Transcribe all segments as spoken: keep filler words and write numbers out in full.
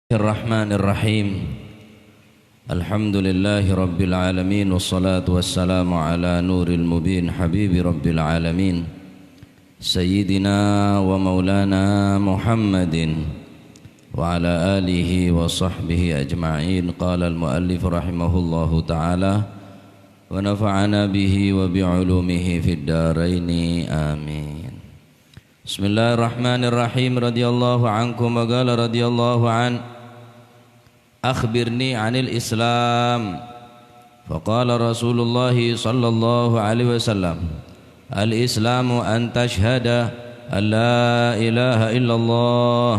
Bismillahirrahmanirrahim. Alhamdulillahirabbil alamin, wassalatu wassalamu ala nuril mubin habibi rabbil alamin, sayyidina wa maulana Muhammadin wa ala alihi wa sahbihi ajma'in. Qala al-muallif rahimahullahu ta'ala, wa nafa'ana bihi wa bi ulumihi fid daraini, amin. Bismillahirrahmanirrahim. Radhiyallahu ankum wa qala radhiyallahu an, "Akhbirni 'anil Islam." Faqala Rasulullah sallallahu alaihi wasallam, "Al-Islamu an tashhada an la ilaha illallah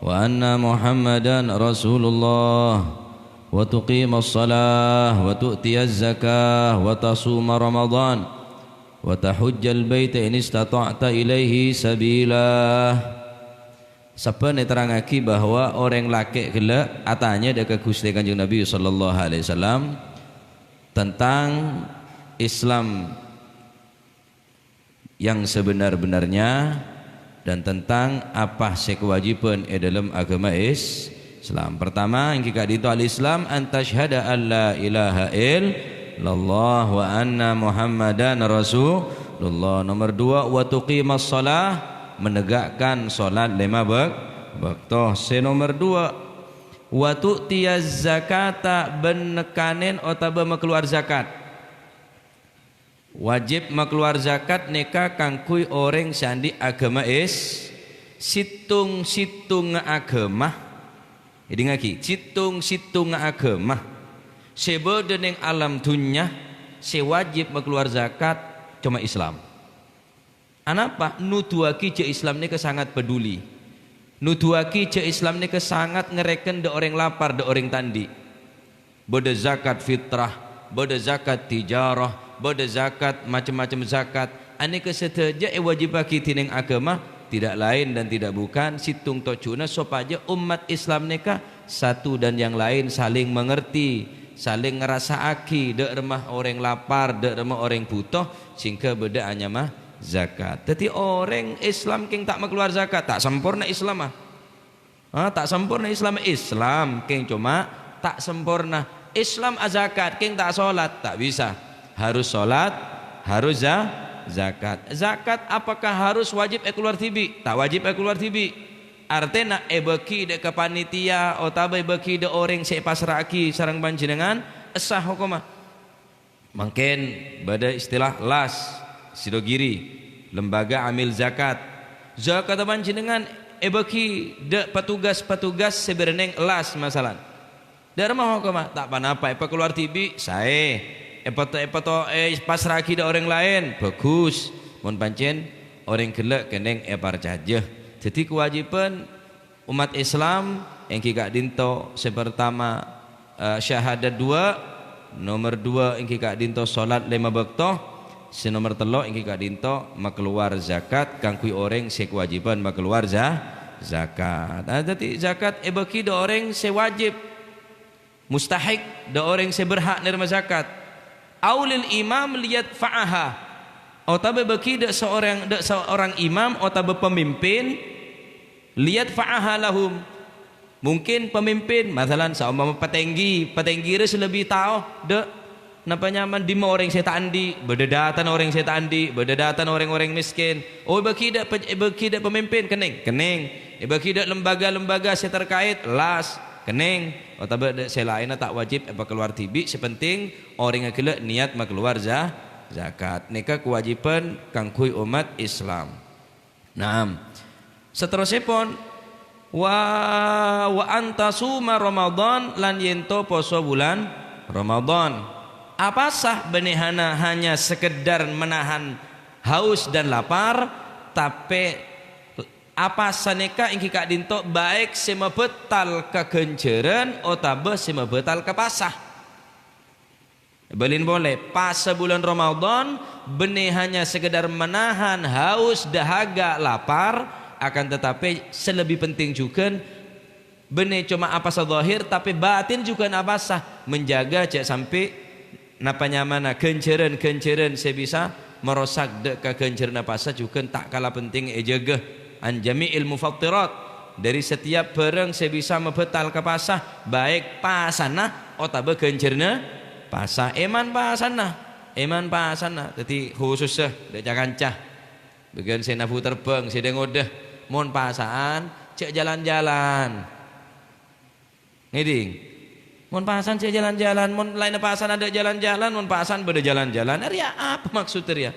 wa anna Muhammadan Rasulullah, wa tuqimas shalah, wa tu'tiyaz zakah, wa tasuma Ramadan, wa tahujjal baita in istata'ta ilaihi sabila." Sabbhân èterrangngaghi bahwa orèng lakè' ghellâ' atanya dâ' ka Ghustè Kanjeng Nabi sallallahu alaihi wasallam tentang Islam yang sebenar-benarnya dan tentang apa sè kawâjibhân è dâlem aghâma Is-, Islam. Pertama, èngghi ka'dinto al-Islam an tashhada an la ilaha illallah wa anna Muhammadan Rasulullah. Nomor dua, wa tuqimas shalah, menegakkan salat lèma bak-, bâkto. Sè nomor dua, wa tu'tiyaz zakata, bân nèkanè otabâ makalowar zakat. Wajib makalowar zakat nèka kaangghuy orèng sè andi' aghâma Is-, sèttong-sèttongnga aghâma. Èdingngaghi, sèttong-sèttongnga aghâma sè bâdâ neng alam dhunnya sè wajib makalowar zakat coma Islam. Anapa? Nuduwaghi jhâ' Islam nèka sangat peduli. Nuduwaghi jhâ' Islam nèka sangat ngarèken dâ' orèng lapar, dâ' orèng ta' andi'. Bâdâ zakat fitrah, bâdâ zakat tijarah, bâdâ zakat macem-macem zakat. Anèka sadhâjâ èwâjibhâghi dhinèng aghâma, tidak lain dan tidak bukan, sèttong tojjhuna sopajâ ommat Islam nèka satu dan yang lain saling mengerti, saling ngrasa'aghi dâ' remma orèng lapar, dâ' remma orèng bhuto, sèngghâ bâdâ anyama zakat. Dhâddhi orèng Islam kèng ta' makalowar zakat, ta' samporna Islamma. Ah, ta' samporna Islam, Islam kèng coma ta' samporna. Islam azakat, kèng ta' sholat, ta' bisa. Harus sholat, harus za-, zakat. Zakat apakah harus wajib èkalowar dhibi'? Ta' wajib èkalowar dhibi'. Artèna èbâghi dâ' ka panitia otabâ èbâghi dâ' orèng sè èpassra'aghi sareng panjhennengngan, sah hokomma. Mangkèn bâdâ istilah LAS, Sidogiri, Lembaga Amil Zakat. Zakat panjhennengngan èbâghi dâ' patugas-patugas sè bârnèng LAS, masalan. Dâ' remma hokomma, ta' pa-napa, èpakalowar dhibi', saè. Èpato-, èpato-, èpassra'aghi dâ' orèng laèn, bhâghus. Mon pancèn orèng ghellâ' kennèng èparcajâ. Dhâddhi, kawâjibhân ommat Islam èngghi ka'dinto, sè partama, eh, syahadat duwâ', nomor duwâ' èngghi ka'dinto sholat lèma bâkto, sè nomor tello' èngghi ka'dinto makalowar zakat kaangghuy orèng sè kawâjibhân makalowar za-, zakat. Nah, dhâddhi zakat èbâghi dâ' orèng sè wajib, mustahik, dâ' orèng sè berhak narèma zakat. Aulil imam liyadfa'aha, otabâ èbâghi dâ' seorang, dâ' seorang imam otabâ pamimpin, liyadfa'aha lahum. Mungkin pamimpin, masalan, saompama patèngghi, patèngghi rè sè lebbi tao dâ' napa nyamana dimma orèng sè ta' andi', bâdâ dâtana orèng sè ta' andi', bâdâ dâtana rèng-orèng mèskèn. Oh, èbâghi dâ' pe-, èbâghi dâ' pamimpin, kennèng, kennèng. Èbâghi dâ' lembaga-lembaga sè terkait, LAS, kennèng. Otabâ dâ' sè laènna ta' wajib èpakalowar dhibi', sè penting orèngnga ghellâ' niyat makalowar za-, zakat. Nèka kawâjibhân kaangghuy ommat Islam. Naam. Saterrossèpon, wa, wa antasuma Ramadan, lan yènto poso bulân Ramadan. Apasa bânnè hana-, hanya sekedar menahan haus dan lapar, tapè apasa nèka èngghi ka'dinto baik sè mabhâtal ka ghânjhârân otabâ sè mabhâtal ka pasa. Bâlin polè, pasa bulân Ramadan bânnè hanya sekedar menahan haus, dahaga, lapar, akan tetapi sè lebbi penting jhughân bânnè coma apasa zahir, tapè batin jhughân apasa, menjaga jhâ' sampè' napa nyamana ghânjhârân-ghânjhârân sè bisa marosak dâ' ka ghânjhârânna pasa jhughân ta' kala penting èjâgâ. An jami'il mufattirat, Dhâri setiap bhârâng sè bisa mabhâtal ka pasa, baik pasanna otabâ ghânjhârânna pasa. Èman pasanna, èman pasanna. Dhâddhi, khusussa dâ' ca-kanca, bâgiyân sè nabu terbang, sè dâ-ngodâ, mon pasa'an, jhâ' jalan-jalan. Ngèdhing? Mon pasa'an jhâ' jalan-jalan, mon laènna pasa'an adâ' jalan-jalan, mon pasa'an bâdâ jalan-jalan, arèya apa maksodda rèya?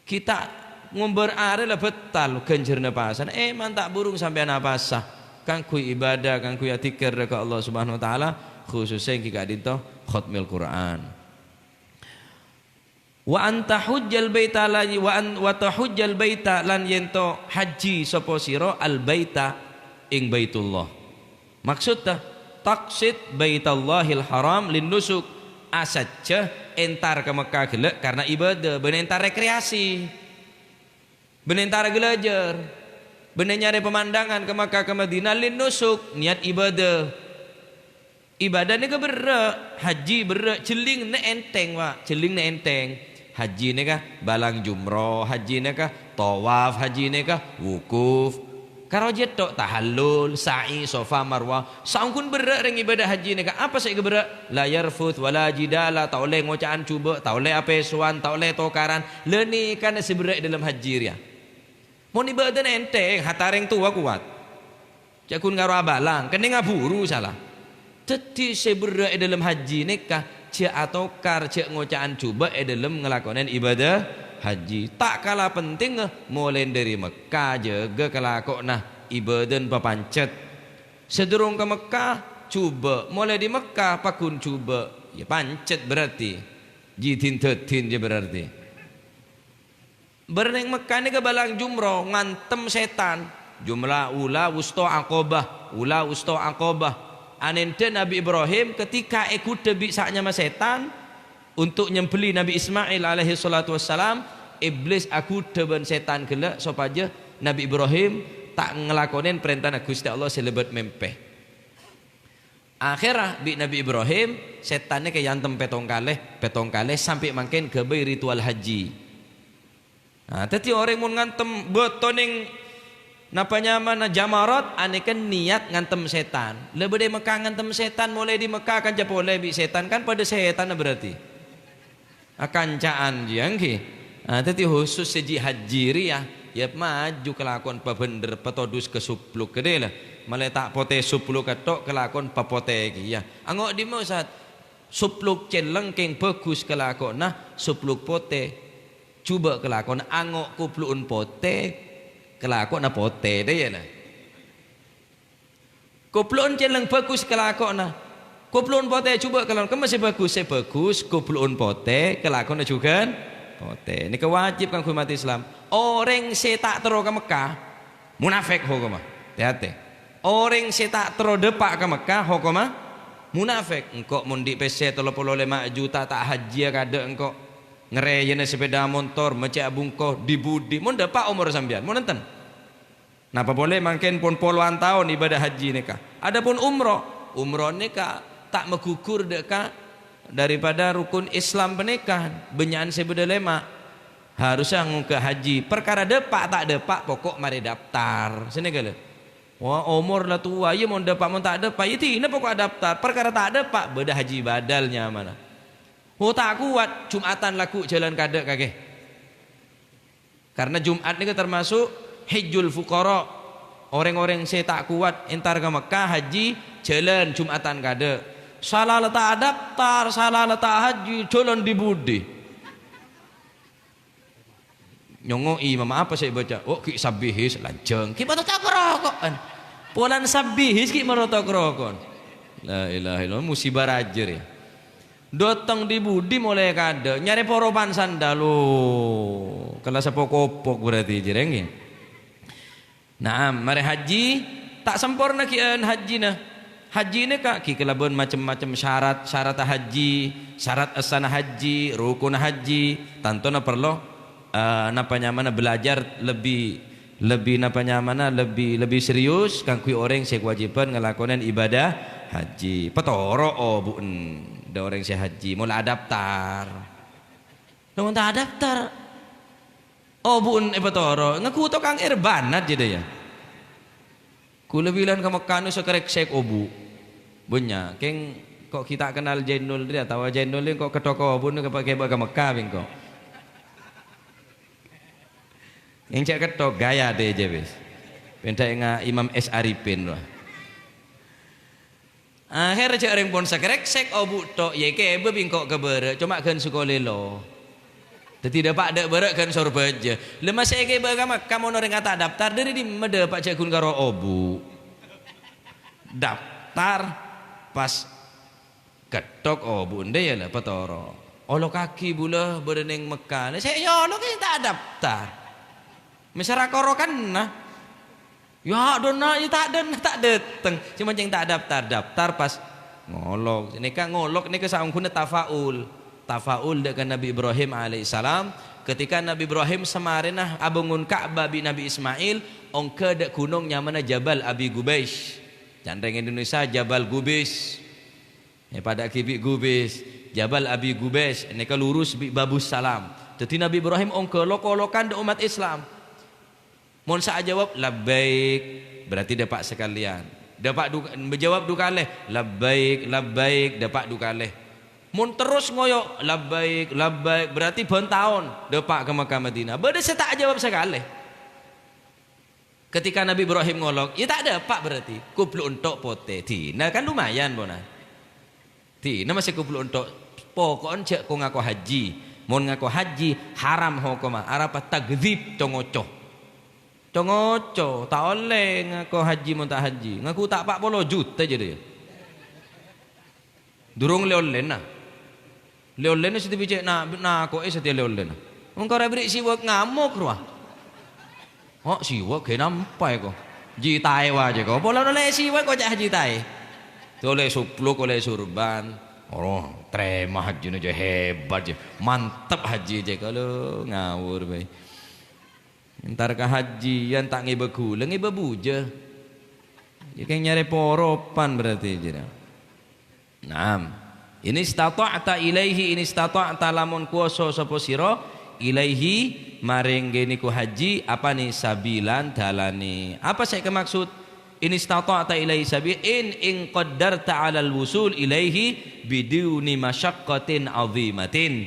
Ghi' ta' ngombâr arè la bhâtal ghânjhârânna pasa'an. Èman ta' burung sampèyan apasa kaangghuy ibadah, kaangghuy adzikir ka Allah Subhanahu wa Ta'ala, khusussa èngghi ka'dinto khatmil Qur'an. "Wa an tahujjal baita la-, wa an, wa tahujjal baita, lan yènto hajji sapa sira al-baita ing Baitullah." Maksodda, taqsid Baitallahil Haram lin nusuk, asajjhâ entar ka Mekkah ghellâ' karna ibadah, bân entar rekreasi, bân entar ghâlâjâr, bân nyarè pemandangan ka Mekkah ka Madinah lin nusuk, niat ibadah. Ibadah nèka berrâ', hajji berrâ', jhelling nè' ènthèng, Pak, jhelling nè' ènthèng. Hajji nèka balang jumroh, hajji nèka tawaf, hajji nèka wukuf. Karo jhâ' tok tahallul, sa'i, Safa, Marwah. Saongghuna berrâ' rèng ibadah hajji nèka. Apa sè èkaberrâ'? La yarfuth wa la jidala, ta' ollè ngoca'an jhubâ', ta' ollè apèsowan, ta' ollè tokaran. La nèka nè sè berrâ' è dâlem hajji rèya. Mon ibadana ènthèng, hatta rèng towa kowat. Jhâ' ghun karo abalang, kennèng aburu sala. Dhâddhi sè berrâ' è dâlem hajji nèka jhâ' atokar, jhâ' ngoca'an jhubâ' è dâlem ngalakonè ibadah hajji. Ta' kala pentingnga, molaè dhâri Mekkah jâgâ kalakowanna ibadana papancet. Sadurung ka Mekkah, jhubâ', molaè dâri Mekkah pagghun jhubâ', ya pancet berarti. Jidin-dâdin ya berarti. Bârneng Mekkah nèka balang jumroh ngantem sètan. Jumlah ula wusta Aqabah, ula wusta Aqabah. Anèndhâ Nabi Ibrahim ketika èghudhâ bi' sè nyama sètan untuk nyembelli Nabi Ismail alaihi salatu wassalam, Iblis aghudhâ bân sètan ghellâ' sopajâ Nabi Ibrahim ta' ngalakonè parèntana Ghustè Allah sè lèbât mèmpè. Akhèrra bi' Nabi Ibrahim, sètan nèka èantem pèttong kalè, pèttong kalè sampè' mangkèn ghâbây ritual hajji. Nah, dhâddhi orèng mon ngantem bâto neng napa nyamana Jamarat, anèka niat ngantem sètan. La bâdâ è Mekkah ngantem sètan, molaè dâri Mekkah kanca polè bi' sètan, kan padâ sètanna berarti. Akanca'an jiyâ, èngghi. Ah, dhâddhi khusus sè jhi' hajji rèya, ya maju kalakowan pabhendher, patodus ka supluk kadhâ' la. Malè ta' potè supluk tok, kalakowan papotè kèya. Ango' dimma, Ustaz? Supluk celleng kèng bhâghus kalakowanna, supluk potè jhubâ' kalakowanna, ango' koplo'en potè, kalakowanna potè, dhâ' iyâ la. Koplo'en celleng bhâghus kalakowanna. Koplo'en potè jhubâ' kalakowanna. Kemma sè bhâghus? Sè bhâghus, koplo'en potè, kalakowanna jhughân potè. Nèka wajib kaangghuy umat Islam. Orèng sè ta' terro ka Mekkah, munafik hokomma. Tè-atè. Orèng sè ta' terro dâpa' ka Mekkah, hokomma munafik. Engko' mon dhi' pèssè tello polo lèma' juta ta' hajjiyâ kadâ' engko'. Ngarèyana sepèda montor, mècè' abungko, dhi-budhi. Mon dâpa' omor sampèyan, mon enten. Napa polè mangkèn pon polowan taon ibadah hajji nèka. Adapun umroh, umroh nèka ta' maghughur dâ' ka daripada rukun Islam panèka, bânnya'an sè bâdâ lèma'. Harus ngongghu hajji. Parkara dâpa' ta' dâpa', pokok marè daftar. Sè nèka lho. Wah, omor la towa, iyâ mon dâpa' mon ta' dâpa', iyâ dinah pokok daftar. Parkara ta' dâpa', bâdâ hajji badal nyamana. Oh, ta' kowat, Jum'atan lagghu' jhâlân kadâ' kakè. Karena Jumat nèka termasuk hajjul fuqara. Orèng-orèng sè ta' kowat entar ka Mekkah hajji, jhâlân Jumatan kadâ'. Sala la ta' daftar, sala la ta' hajji, jhâlân dhi-budhi. Nyongngo'i, "Mama apa sè èbâca?" "Oh, ghi' Sabbihis, lanjhâng." Ghi' marotok roko'an. Polana Sabbihis ghi' marotok roko'an. La ilaha illallah, musibah rajâ rèya. Dâteng dhi-budhi molaè kadâ', nyarè poropan sandal. Oh, kala sapokopok berarti, jârèng, ya. Naam, marè hajji, ta' samporna ghi'ân hajjina. Hajji nèka ghi' kalabân macem-macem syarat, syarat hajji, syarat essana hajji, rukun hajji, tantona parlo, eh, napa nyamana belajar lebbi, lebbi napa nyamana lebbi, lebbi serius kaangghuy orèng sè kawâjibhân ngalakonè ibadah hajji. Patoro' obu'en dâ' orèng sè hajji, mola adaftar. Mon ta' adaftar, obu'en èpatoro', ngaku tokang erbanat jâ dâ' iyâ. Kaulâ bilân ka Mekkah nèko sakreksek obu'. Bânnya', kèng ko' ghi' ta' kennal Jainul rèya, atawa Jainul rèya ko' ketthok obu' nèko kèbâ ka Mekkah bi' engko'. Kèng jhâ' ketthok, ghâjâ dâjâ wis. Pènḍâ ènga' Imam S Arifin, wah. Akhèr jhâ' rèng pon sakreksek obu' tok, iyâ èkèbâ bi' engko' ka bârâ', coma ghân sakolè lo. Dhâddhi dâpa' dâ' bârâ' ghân sor bâjâ. Lha masè èkèbâ ka Mekkah mon orèngnga ta' daftar, dâri dimma dâpa' jhâ' ghun karo obu'? Daftar, pas ketthok obu' ḍâ' iyâ la patoro'. Olokaghi bulâ bâḍâ neng Mekkah. Lha sè èolok iyâ ta' daftar. Mè' sara korokanna. Iyâ, ḍâ' enna', iyâ ta' ḍâ' enna', ta' ḍâteng. Sè mancèng ta' daftar, daftar pas ngolok. Nèka ngolok nèka saongghuna tafaul. Tafaul ḍâ' ka Nabi Ibrahim alaihissalam. Ketika Nabi Ibrahim samarèna abângon Ka'bah bi' Nabi Ismail, ongghâ ḍâ' ghunong nyamana Jabal Abi Gubais. Can rèng Indonesia Jabal Gubis. Èpaḍâ'âghi bi' Gubis. Jabal Abi Gubais, nèka lurus bi' Babus Salam. Dhâddhi Nabi Ibrahim ongghâ lok-olokan ḍâ' ommat Islam. Mon sè ajâwâb, "Labbaik," berarti ḍâpa' sakalèyan. Ḍâpa' du-, jâwâb ḍu kalè, "Labbaik, labbaik," ḍâpa' ḍu kalè. Mon terros ngoyo', "Labbaik, labbaik," berarti bân taon ḍâpa' ka Makkah Madinah. Bâḍâ sè ta' ajâwâb sakalè. Ketika Nabi Ibrahim ngolok, iyâ ta' ḍâpa' berarti. Kublu' entok potè. Dina kan lumayan, pona. Dina masè kublu' entok. Poko'en jhâ' ko-ngako haji. Mon ngako haji, haram hokomma. Arapa? Tagdzib, co-ngoco. Co-ngoco, ta' ollè ngako haji mon ta' haji. Ngaku ta' pa' polo juta jârèya. Durung lè-ollèna. Lè-ollèna satèya bi' cè' na-, nako'è satèya lè-ollèna. Engko' ra bherri' siwak ngamok rowa. Oh, siwak ghi' nampa èko. Jitaè wajâ ko. Pola olè siwak ko cè' jitaè. Olè supluk, olè surban. Oh, trèma hajina jâ hebat jâ. Mantep haji jâ. Kalau ngawur bhâi. Entar ka haji, yân ta' ngèbâ ghulâ, ngèbâ bujâ. Yâ kèng nyarè poropan berarti jârèya. Naam. In istata'ta ilaihi, in istata'ta, lamon kobâsa sapa sira, ilaihi, marèng ghânèko haji, apana, sabilan, dâlâna. Apa sè èkamaksud? In istata'ta ilaihi sabi-, in, in qaddarta 'alal wusul ilaihi biduni masyaqqatin 'azimatin.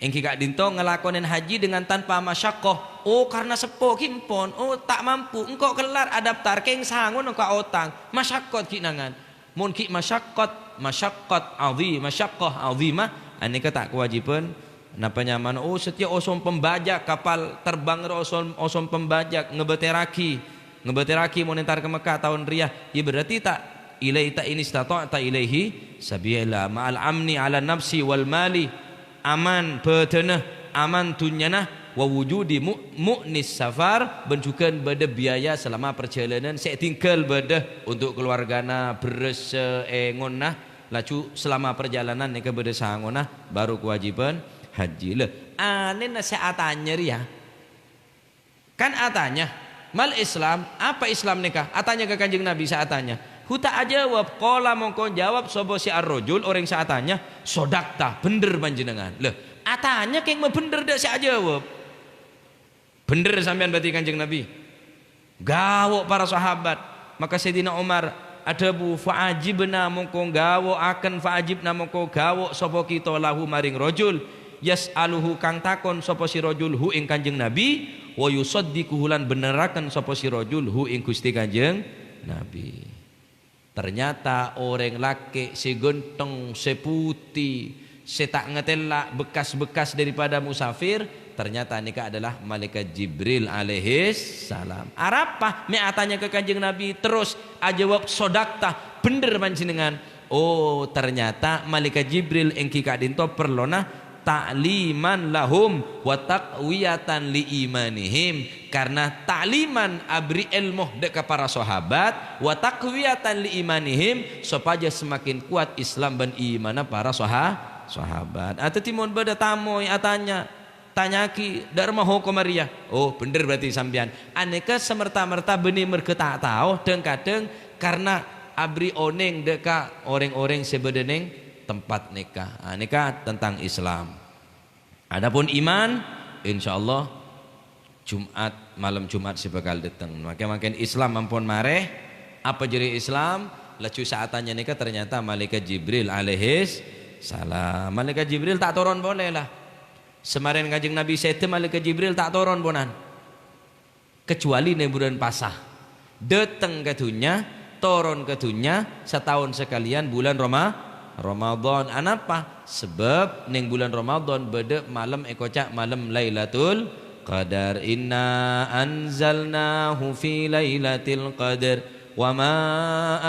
Èngghi ka'ḍinto ngalakonè haji dengan tanpa masyaqqah. Oh, karna seppo ghi' empon. Oh, ta' mampu. Engko' kellar adaptar, kèng sangon engko' otang. Masyaqqat ghi' nangan. Mon ghi' masyaqqat, masyaqqat 'azi-, masyaqqah 'azimah, anèka ta' kawâjibhân. Napa nyamana? Oh, satèya osom pembajak, kapal terbang ro osom, osom pembajak, ngabâtèrraghi. Ngabâtèrraghi mon entar ka Mekkah taon rèya. Yâ berarti ta' ilai-, ta' in istata'ta ilaihi sabila ma'al amni 'ala nafsi wal mali. Aman bhâdhânna, aman dhunnyana, wa wujudi mu-, mu'nis safar, bân jhughân bâḍâ biaya selama perjalanan sè ètinggal bâḍâ untuk keluargana, bherrâssa, èngonna, laju selama perjalanan nèka bâḍâ sangona, baru kawâjibhân haji. Lha, anèna sè atanya rèya. Kan atanya, "Mal Islam? Apa Islam nèka?" Atanya ka Kanjeng Nabi sè atanya. Hu ta' ajâwâb, qala mongko jâwâb sapa sè ar-rajul, orèng sè atanya, "Sodakta, bhender panjhennengngan." Lha, atanya kèng mabhender ḍâ' sè ajâwâb. Bhender sampèyan berarti Kanjeng Nabi. Gâwo' para sahabat. Maka Sayyidina Umar adhâbu, "Fa'ajibna mongko gâwo'aken, fa'ajibna mongko gâwo' sapa kita lahu maring rajul, yas'aluhu kang takon sapa si rajul hu ing Kanjeng Nabi, wa yusaddiquhu lan bhennerraken sapa si rajul hu ing Gusti Kanjeng Nabi." Ternyata orèng lakè' sè ghântheng, sè putih, sè ta' ngatèla' bekas-bekas daripada musafir, ternyata nèka adalah Malaikat Jibril alaihissalam. Arapa mè' atanya ka Kanjeng Nabi, terros ajâwâb, "Sodakta, bhender panjhennengngan." Oh, ternyata Malaikat Jibril èngghi ka'ḍinto parlona ta'liman lahum wa taqwiyatan li imanihim. Karna ta'liman, aberri' èlmo ḍâ' ka para sahabat, wa taqwiyatan li imanihim, sopajâ semakin kowat Islam bân imanna para saha-, sahabat. Ah, dhâddhi mon bâḍâ tamoy atanya, tanya'aghi, "Ḍâ' remma hokomma rèya?" Oh, bhender berarti sampèyan. Anèka samerta-merta bânnè merghâ ta' tao, dhâng-kadhâng karna aberri' onèng ḍâ' ka orèng-orèng sè bâḍâ neng tempat nèka. Ah, nèka tentang Islam. Adapun iman, insyaallah Jumat, malem Jumat sè bhâkal ḍâteng. Mangkèn-mangkèn Islam ampon marè, Apa jârèya Islam? Laju sè atanya nèka ternyata Malaikat Jibril alaihis salam. Malaikat Jibril ta' toron polè, la. Samarèn Kanjeng Nabi sèdhâ, Malaikat Jibril ta' toron, ponan. Kecuali neng bulan pasa. Dâteng ka dhunnya, toron ka dhunnya, sataon sakalèyan bulân Roma-, Ramadan. Anapa? Sabâb neng bulân Ramadan bâdâ malem èkoca' malem Lailatul Qadar. "Inna anzalnahu fi lailatil qadr, wa ma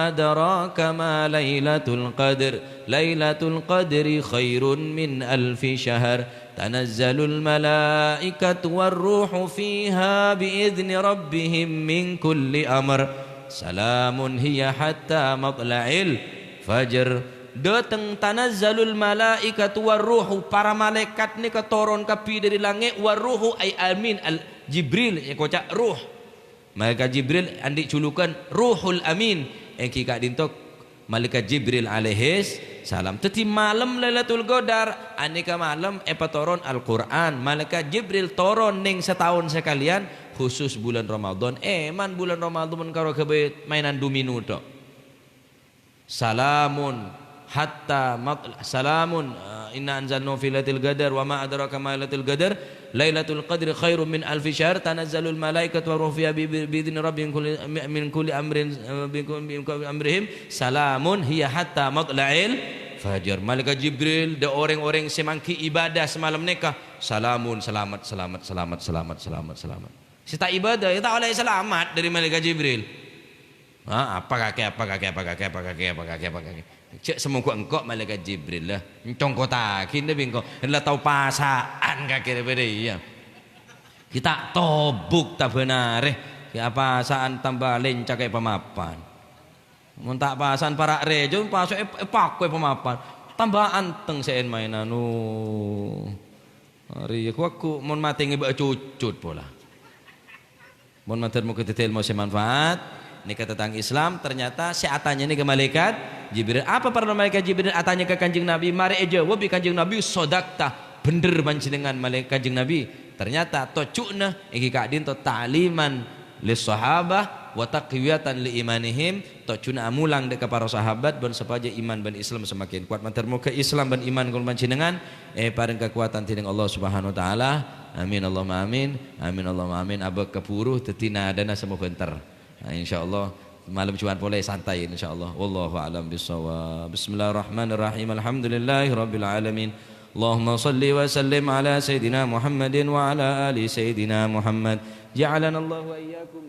adraka ma lailatul qadr, lailatul qadri khairun min alfi syahr, tanazzalul malaikatu war ruhu fiha bi idzni rabbihim min kulli amr, salamun hiya hatta matla'il fajr." Dâteng tanazzalul malaikatu war ruhu, para malaèkat nèka toron kabbhi dâri langngè', war ruhu ay amin, al-, Jibril èkoca' ruh. Malaikat Jibril andi' julukan Ruhul Amin, èngghi ka'dinto Malaikat Jibril alaihis salam. Dâddhi malem Lailatul Qadar, anèka malem èpatoron Al-Qur'an. Malaikat Jibril toron neng sataon sakalèyan, khusus bulân Ramadan. Èman bulân Ramadan mon karo ghâbây mainan domino tok. Salamun hatta mat-, salamun, eh, inna anzalnahu fi lailatul qadar, wa ma adraka ma lailatul qadar, lailatul qadri khairum min alfi syahr, tanazzalul malaikatu war ruhu fiha bi, bi, bi idzni rabbihim kulli, min kulli amrin, eh, bi kulli, bi kulli amrihim, salamun hiya hatta matla'il fajr. Malaikat Jibril, dâ' orèng-orèng sè mangghi ibadah samalem nèka, salamun, salamet, salamet, salamet, salamet, salamet, salamet. Sè ta' ibadah, ya ta' ollè salamet dâri Malaikat Jibril. Ha, apa kakè, apa kakè, apa kakè, apa kakè, apa kakè, apa kakè. Jhâ' samoghâ engko' Malaikat Jibril la encongkottaghi nabbi engko'. La tao pasa'an kakè rè bâdâ iyâ. Ghi' ta' tobuk tabânarè. Ghi' apasa'an tamba lèncak è pamapan. Mon ta' pasa'an para' rèjâ, paso' è, èpako è pamapan. Tamba anteng sè èn-maènan. Oh. Arèya ghu-, ghu-, mon matè ngèbâ cucut pola. Mon mandhâr moghâ dhâddhi èlmo sè manfaat. Nèka tentang Islam, ternyata sè atanya nèka Malaikat Jibril. Apa parlo Malaikat Jibril atanya ka Kanjeng Nabi? Marè èjâwâb bi' Kanjeng Nabi, "Shadaqta, bhendher panjhennengngan Malai-, Kanjeng Nabi." Ternyata tojjhuna èngghi ka'dinto ta'liman lis sahabah wa taqwiyatan li imanihim, tojjhuna amolang dâ' ka para sahabat bân sopajâ iman bân Islam semakin kuat. Mandhâr moghâ Islam bân iman kaulâ panjhennengngan èparèng kakowadhân dhinèng Allah Subhanahu wa Ta'ala. Amin, Allahumma amin. Amin, Allahumma amin. Abâ' kabhuru dhâddhi nadâna samoghâ ènter. Nah, insyaallah malem Jumat polè santai, insyaallah. Wallahu a'lam bissawab. Bismillahirrahmanirrahim. Alhamdulillahirabbil alamin. Allahumma shalli wa sallim ala Sayyidina Muhammadin wa ala ali Sayyidina Muhammad. Ja'alanallahu wa iyyakum